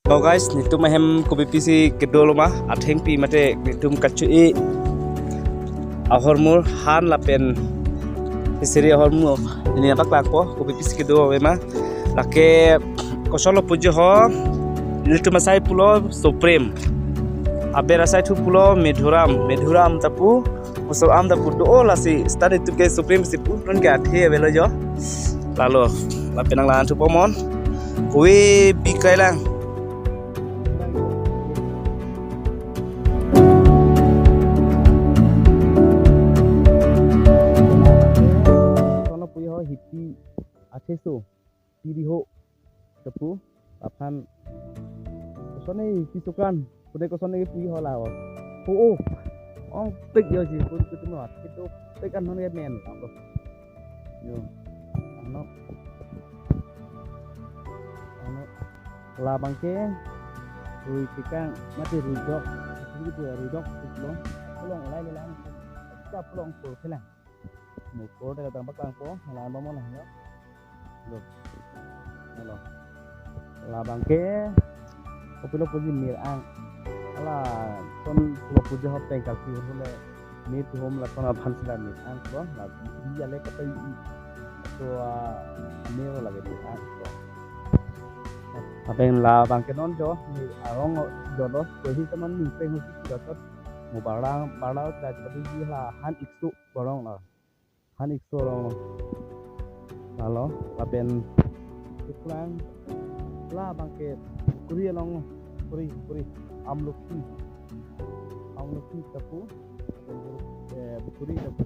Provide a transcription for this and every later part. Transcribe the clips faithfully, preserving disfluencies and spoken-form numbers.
So guys, netum ahem kopi pisi kedo lo ma, athengpi mate netum kachu-i ahormu, han lapen fishery ahormu neli nangpaklangpo, kopi pisi kedo ave ma. Lake kosonlo puji ho, ilitum asai pulo Supreme, aber asai thu pulo Madhuram, Madhuram ta pu, Musul am ta pu do, lasi seta netum ke Supreme si pu, non ke athe avelo jo. Lalo, lapen nanglang thupo non. Kove bikai lang. Kono puji ho, Hipi Atheso, Hipi Riho ta pu, aphan kosonne Hipi Sukran, kude kosonne puji ho la ho. Ho, o, ongpik jo si, pun kutum lo, athe dopik an non ke men, abo. Jo, ano, ano, labang ke rui tikang, mate rui dok, itu rui dok, itu lo, pulang lai le lang, kita pulang pur ke lang. Mo pur de tang paklangpo, lang bomnon lang jo. Lo. Halo. Labang ke kopilo puji mir-ang. Ala, son lo puji ho peng kalpi hule mir tuhom lason aphan sila mir-ang lo. La, iya le kata i. So, ah, mir lake mir-ang lo. Lapen labang ke non jo, mir arong jo lo, kohi teman ning peng husi jo tot. Mo barlang, barlang ta jadi di la han iksu barong la. Han iksu arong lo. Lalo, lapen tuklang, labang ke pukuri along lo. Pukuri, pukuri. Amlokhi. Amlokhi ta pu. Lapen pukuri, eh, pukuri ta pu.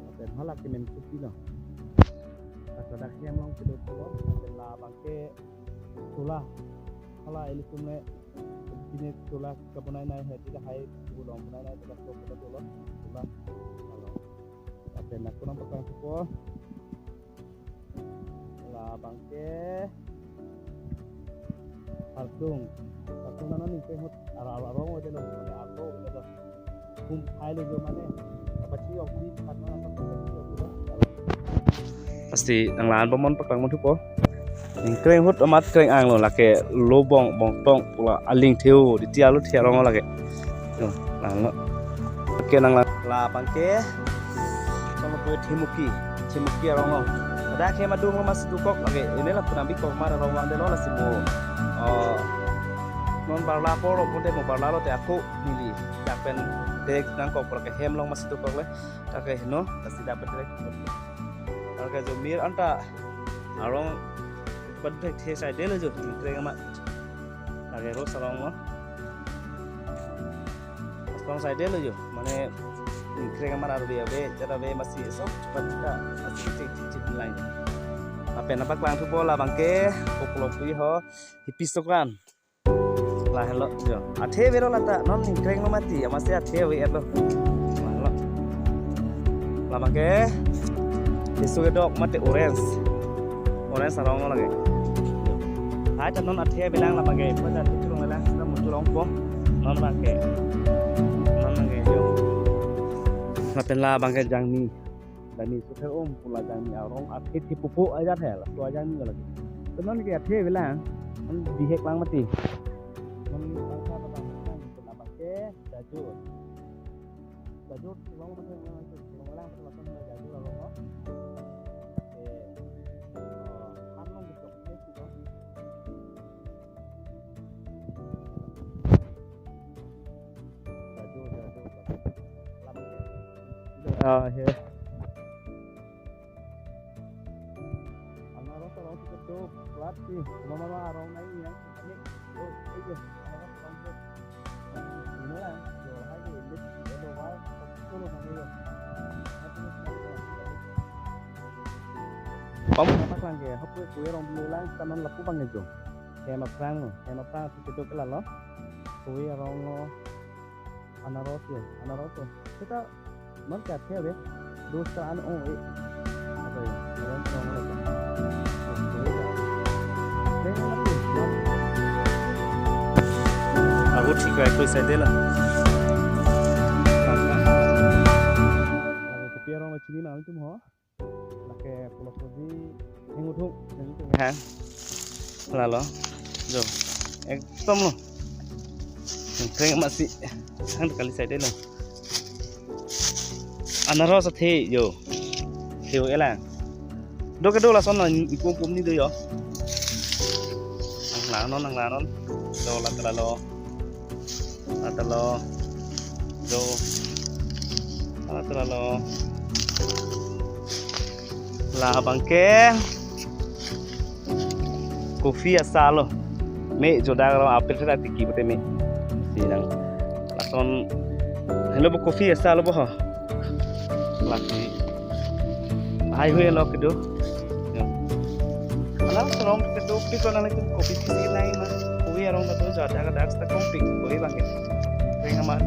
Lapen hala ke men kupi lo. Laso dak hem along kedo lo. Lapen labang ke tola. Hala ilitum le pine tola kabonai nai hai, tila hai bulong bonai nai, tila so kota tola, tola. Halo. Lapen nangko nangpaklangpo. Labang ke Harsung. Harsung nana ning peng hut ara, ara, arong ode lo, arong ode lo. Hum hai le jo mane. Apa chi ok di khat mana apa chi ok di. Pasti nanglang bomnon, paklang bomnon thupo. Ning kreng hut amat kreng-ang lo, lake lobong bongtong pula aling theu di tia lo thia rong lake. Yo, lang lo. Oke, nanglang, labang ke. Kono pu Themuki, Themuki arong lo. Ada ke madung lo mas dukok lake. Ini la punam bikok mar arong lo, ande lo lasi mo. Oh. Non barla poro pute mo barla lote ako neli. Dak pen dek nangkok pura ke hem along mas dukok le. Dak ke heno, lasi dak pen dek. Dak ke jo mir anta arong pen dek the sai de lo jo, ning kreng amat. Dak ke ros arong lo. Ros arong sai de lo jo, mane ning kreng amat arve ave, jat ave masi so, cepat kita masi cik cik cik lain. Lapen nangpaklang thupo, labang ke kopilo puji ho, Hipi Sukran. Lahelo jo. Athe avelo lata, non ning kreng lo mati, amatsi athe ave lo. Lahelo. Labang ke isu kedok mate orange. Orange arong lo lake. Hai ta non athe avelang labang ke, pada tu chulong lang, kita mutu long po. Non abang ke. Non abang ke jo. Lapen labang ke jangmi. Jangmi suther um pula jangmi arong athe thi pupu ajat hai, laso ajangmi lake. Te non ke athe avelang, non bihek lang mati. Non bangsa ta bang, bang, bang, bang, ke jajur. Jajur, long, long, long, long, long, long, long, jajur, long, long. Eh, oh, han long, Ah, he. Anaros arong si kedo plat si, mama ma arong nai yang. Oh, iya. Anaros arong si. Ini lah, jual aja ini, ada wal, sepuluh kali ya. Pam apa kan ke, hapus kue rong dulu lang, kanan lapu bang aja. Hem aphrang lo, hem aphrang si kedo ke lalo. Kove arong lo, anaros lo, anaros lo. Seta non ke athe ave, dos ta an o e. Apa ya? Arong arong lo. Kove ta. Kove ta. Ako thik hai, koi sai de la. Lake kopi arong lo chini ma tum ho. Lake pulo puji, heng uthung, heng uthung. Ha. Lalo. Jo, ekdom lo. Kreng amatsi. Hang kali side lo. Anaros athe jo. Theo elang. Do kedo lason na ikum kum ni do jo. Nang lanon, nang lanon. Do la tala lo. La tala lo. Do. La tala lo. La abangke. Coffee asal lo. Me jodak ro apel sa tiki pute me. Si nang. Lason. Hello bo coffee asal lo bo ho. Lasi. Hai hui lo kedo. Ya. Alang serong kedo pik ko nang kopi pisi nai ma. Kopi arong kedo jodak dak sta kopi. Kopi bangke. Kreng amat.